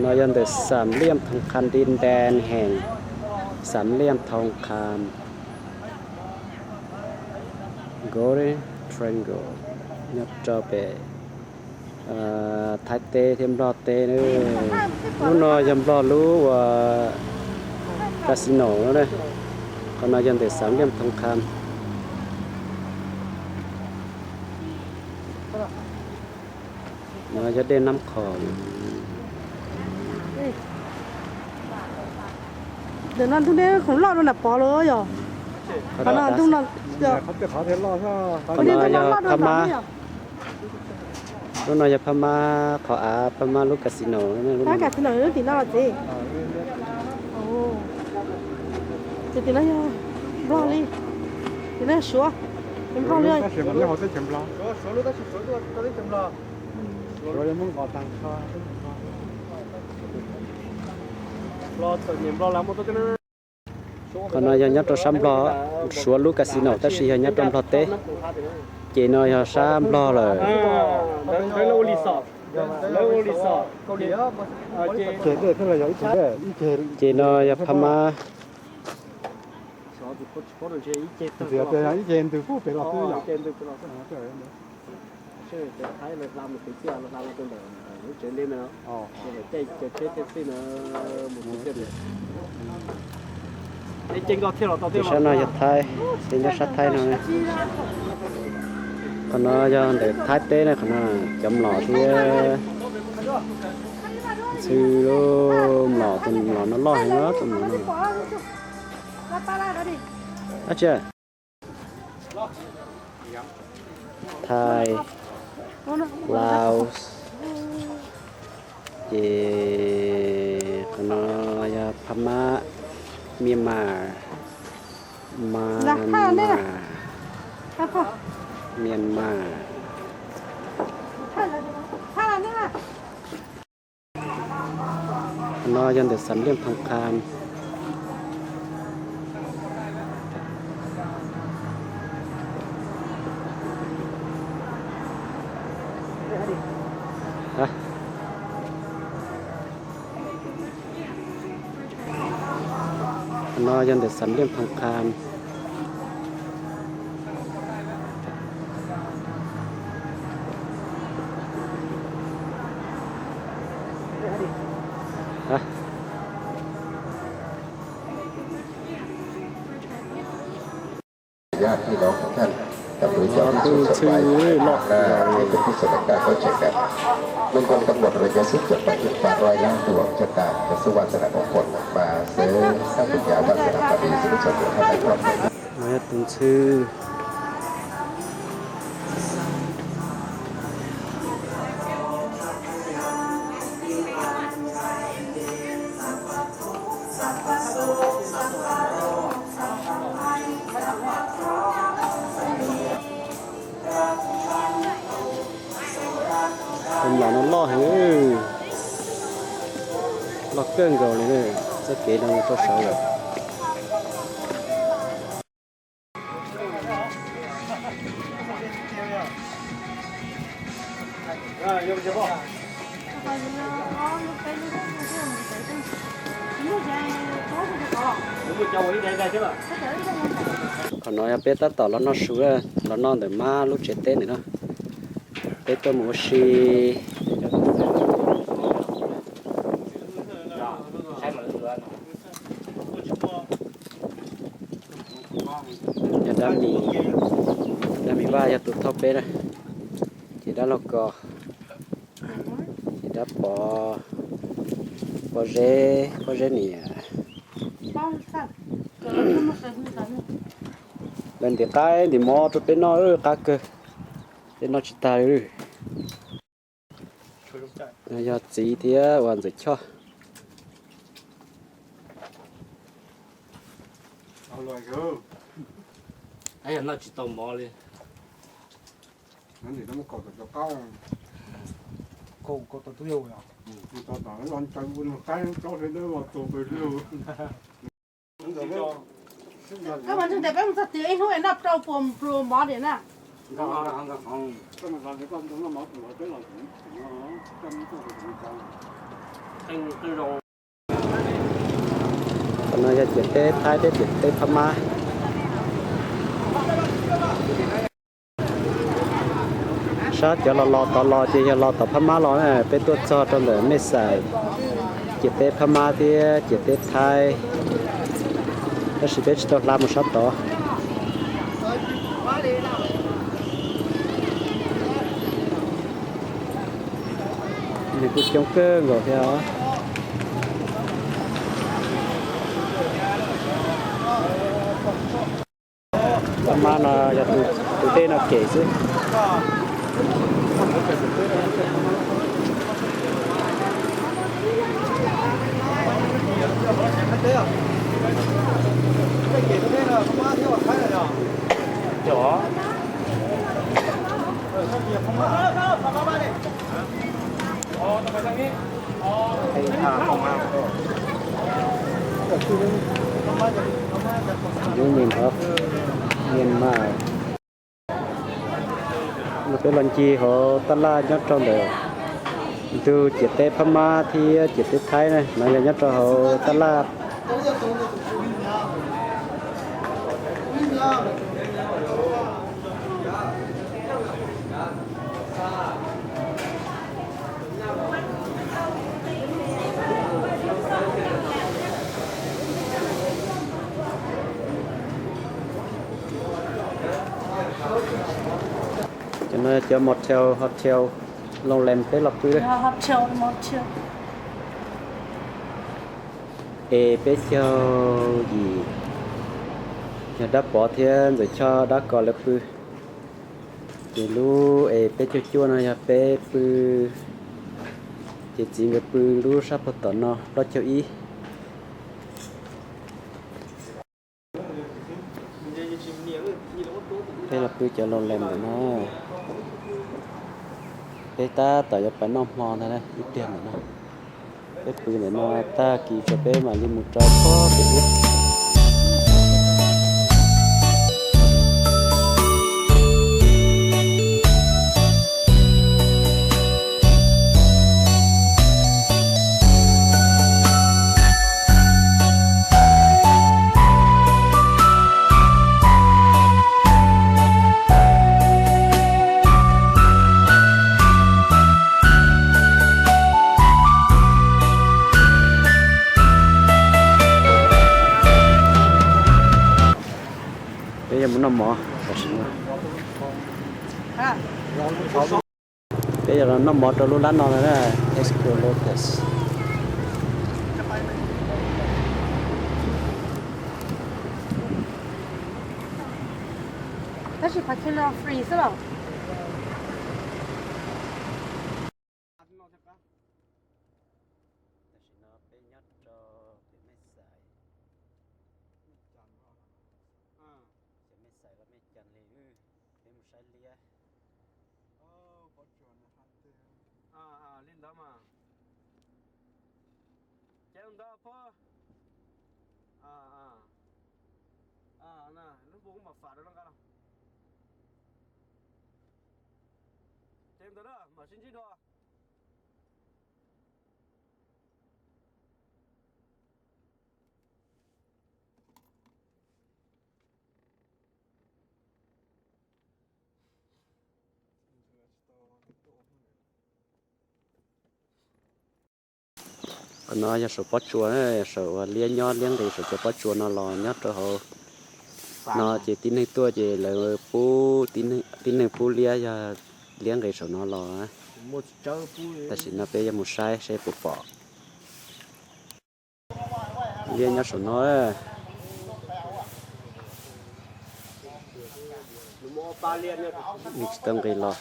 No yog ntawm Xam Liaj Thoo Kham, di ntan heem Xam Liaj Thoo Kham, Golden Triangle, nyob rau pem Thaib teb thiab Nplog teb. Lub no yog Nplog lub uas casino no. Qhov no yog ntawm Xam Liaj Thoo Kham. No yog dej Nab Qhos. Ntawm no ntug dej khoom loj rau nram pov lawm yog. Qhov no ntug no, qhov no yog Phab Mab. Lub no yog Phab Mab qhov av, Phab Mab lub casino. Lub casino lub tim no los txiv. Ces tim no yog Nplog li, tim no yog Suav, Nplog li. Qhov no yog nyob rau sab Nplog, Suav lub casino tab sis yog nyob rau Nplog teb. Ces no yog sab Nplog lawm. Ces no yog Phab Mab. Sab no yog Thaib, ces nyob sab Thaib no. Qhov no yog ntawm Thaib teb na, qhov no cov mlom thiab ntxhw, mlom, tus mlom no loj heev, tus mlom no. Dab tsi? Thaib, Laos, ces qhov no yog Phab Mab, Myanmar, Myanmar, Myanmar. Qhov no yog ntawm Xam Liaj Thoo Kham. Qhov no yog ntawm Xam Liaj Thoo Kham.ญาติพี่น้องทุกท่าน กับหน่วยเจ้าที่ส่วนกลางหน้าให้เป็นที่สุดในการเข้าใจกัน เบื้องต้นกำหนดระยะสิ้นสุดไปอีกแปดร้อยล้านดวง ชะตาจะสู้วาสนามงคลมาซื้อสร้างปัญญาวาสนาบารมีสิริสมบูรณ์ให้ในครอบครัว Tus ntxhw. Tus mlom no loj heev, loj kawg nkaus li, txoj kev no rau saud lawm. Qhov no yog peb tab tom los noj su, los noj ntawm Mab lub tsev teb ntawm no. Peb tuaj mus ua si. Yog dab Mis, dab Mis Vaj yog tus thauj peb na. Ces dab Lauj Kos, ces dab Pov, Pov Zeb, Pov Zeb niam. Lawv ntim qaib ntim mov rau peb noj, qab kawg, peb noj tsis tag li. No yog txiv thiab uas Ntxawm Choj. Noj tsis tau mov li. Koj mas ntseg tias peb mus txog twg ib hnub es noj rau puas pluas mov diam na. Qhov no yog ciam teb Thaib thiab ciam teb Phab Mab. Sab cov los los tod los ces yog los tom Phab Mab los na, peb tuaj txog rau ntawm Mej Xais, ciam teb Phab Mab thiab ciam teb Thaib, tab sis peb tsis tau hla mus sab tod. Nws kuj coob kawg nkaus thiab. Phab Mab no yog tus dej no kem xwb. Union of Myanmar. No peb los ncig hauv tab laj nyob rau ntawm ntug ciam teb Phab Mab thiab ciam teb Thaib na, no yog nyob rau hauv tab laj. Cov no cov motel, hotel, loo lem peb los pw. E peb caug yim, yog Dab Pov thiab Ntxawm Choj Dab Kos lawv pw. Ces lub E peb caug cuaj no yog peb pw, ces txiv nkawd pw lub sab pag tom no plaub caug ib. Peb los pw cov loo lem ntawm no. Peb tab tom yuav pais noj hmo ntag na, ib pliag ntawm no. Peb pw ntawm no tag kis tso peb mam li mus rau pem ub. Peb yuav mus noj mov tam sim no. Peb yuav los noj mov rau lub lab no na, Explore Locust. Tab sis phav no free xwb los? Tam sim no peb nyob rau pem Mej Xais, ces Mej Xais los Mej Cas li, peb mus saib liab. Li ntawd mas. Ces ntawd phob, lub npua kuj mam fam rau loj nqa los. Ces ntawd na mam sib ntsib dua. Qhov no yog saum pob tsuas, saum uas liab nyob liab nqis saum cov pob tsuas no los nyob rau hauv no ces tib neeg tuaj ces lawv pub, tib neeg pub liab, yog liab nqis saum no los. Tam sim no peb yuav mus saib seb puas pom liab nyob saum no. Nws tsis tau nqis los.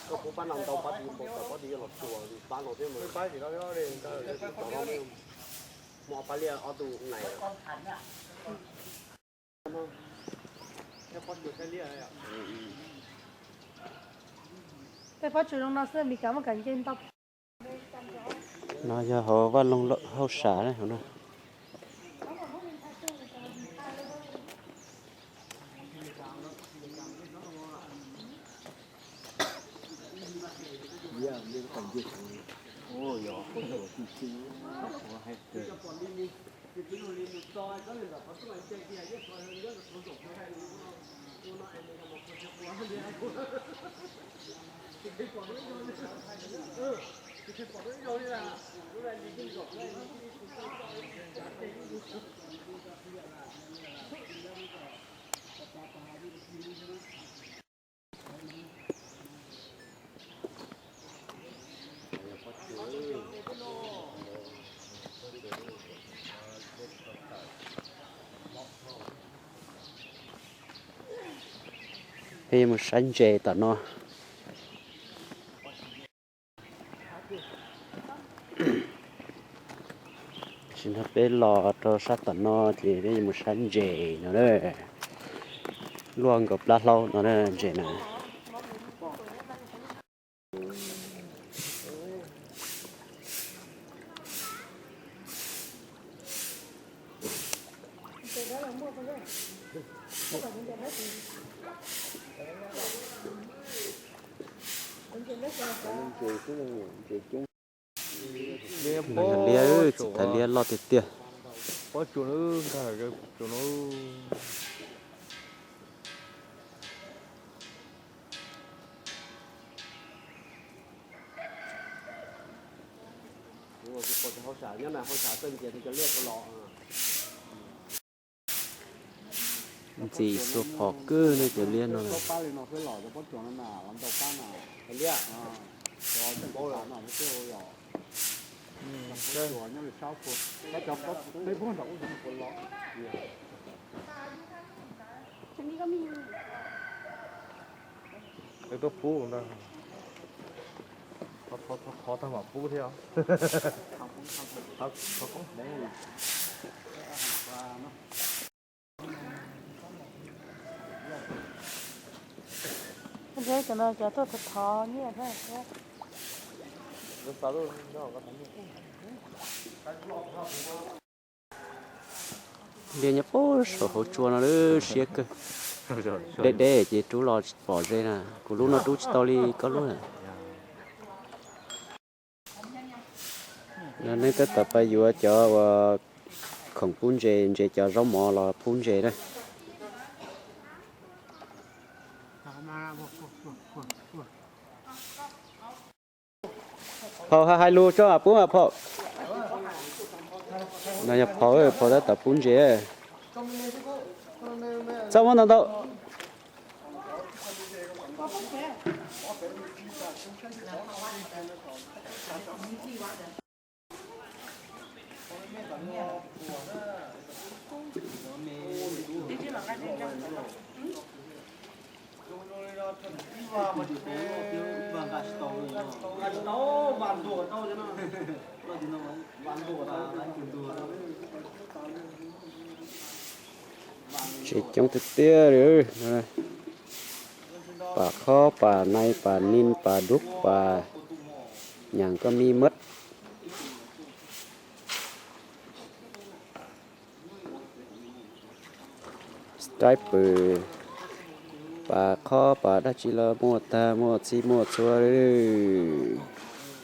Tej pob tsuas zoo no xwb Meskas muaj kam nce ntau. No yog hauv vaj loog hauj sam na. Peb mus saib ntses tom no. Tsis nrog peb los rau sab tom no ces peb yuav mus saib ntses no na. Luaj nkaus plab hlaub no na ntses na. Liab, txiv thaiv liab loj tiag tiag. Pob tsuas na, nkag tsuas no. Ntxim xuas phom kawg ne cov liab no. Tuaj pub ntag. Thov tag mam pub thiab. Cov no cov tuaj thov thov nyiaj thiab. Liab nyob puag saum hauv tsua no lawm, siab kawg. Deb deb ces rub los tsis pom ze na, kuv lub no rub tsis tau li koj lub na. Neb tab tom pab yuav cov uas khoom pub ntses, ntses cov zaub mov los pub ntses na. Phauj, hais lus tso, pub mas phauj. No yog phauj, phauj tab tom pub ntses. Txhob muab ntau ntau. Tsev coob tiag tiag li. Pam khob, pam nais, pam nin, pam dub, pam nyaam koj mi mab. Striper, pam khob, pam dab tsi los muaj tag, muaj txhij muaj txhua li.